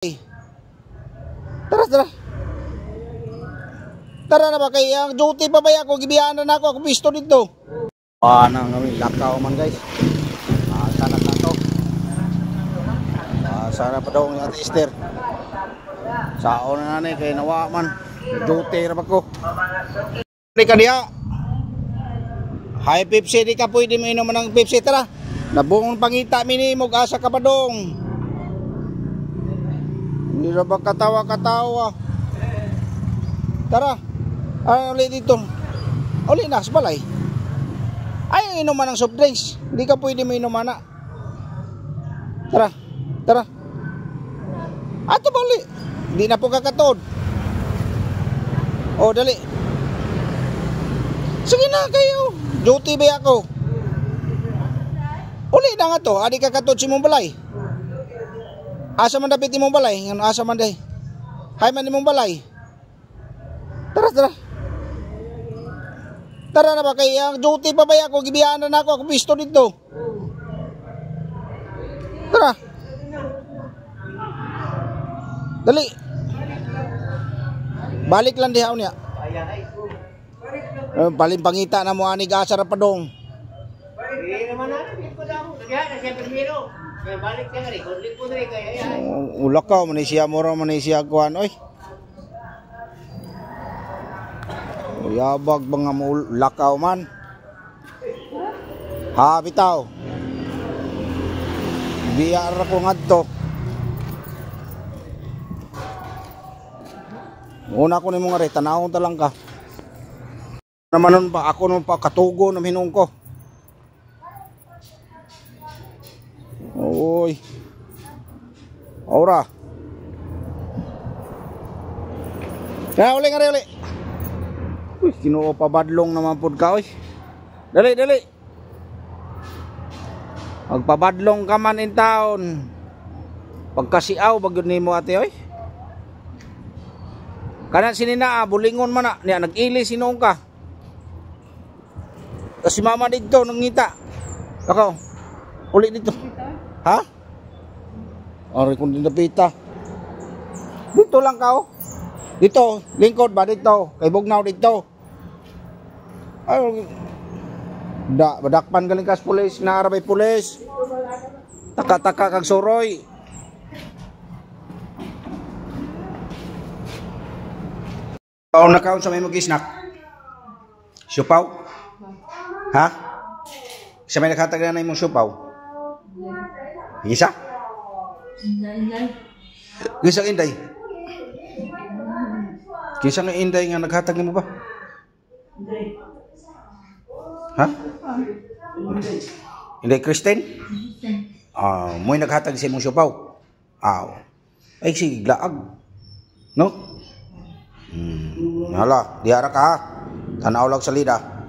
Tara, tara. Tara na ba kay ang duty pa ba ako gibiyaan na ako, ako pisto dito. Ah, nang kami lakaw man, guys. Ah, sana na to. Ah, sana pa daw ang Ate Esther. Sao na nani kay nawa man. Duty ra ba ko. Di ka diha. Hi Pepsi, di ka pwede mo inom ng Pepsi, tara. Nabuong pangita mi nimo, asa ka pa dong. Hindi na ba katawa-katawa? Tara. Ay, uli dito. Uli na, sa balay. Ay, inuman ng soft drinks. Hindi ka pwede mo inuman na. Tara. Tara. Ato ba uli? Hindi na po kakatod. O, dali. Sige na kayo. Duty ba ako? Uli na nga to. Adi kakatod si mong balay. Asa man dapit imong balay? Ngano asa man day? Hay man imong balay. Tara, tara. Tara na ba kay ang duty pa ba ako gibiyaan na ako, ako pisto dito. Tara. Dali. Balik lang diha niya. Eh, paling pangita na mo ani asa ra pa dong. Ulak ka man siya mura man siya kuan oy. Yabag ba nga mo lakaw man. Ha bitaw. Biya ra ko ngadto. Una ko nimo nga re tanawon ta lang ka. Naman nun pa ako nun pa katugo ng hinung ko. Oy. Ora. Kaya uli nga uli. Uy, Ginoo pabadlong naman pud ka oy. Dali, dali. Magpabadlong ka man in town. Pagkasiaw bagyod nimo ate oy. Kana sinina bulingon man na niya nag-ili sinuong ka. Tas si mama dito nangita. Ako. Uli dito. Ha? Ari kung dinapita. Dito lang ka oh. Dito, lingkod ba dito? Kay bugnaw dito. Ay, da, badakpan galing kas pulis, naarabay pulis. Taka-taka kag suroy. Kaon na kaon sa may mag-snack. Siupaw? Ha? Sa may naghatag na imong siupaw? Isa? Gisang inday. Kinsa nga inday nga naghatag nimo ba? Ha? Inday Kristen? Ah, mo'y naghatag sa imong siupaw. Aw. Ay sige glaag. No? Hala, diara ka ha. Tanaw lang sa lida.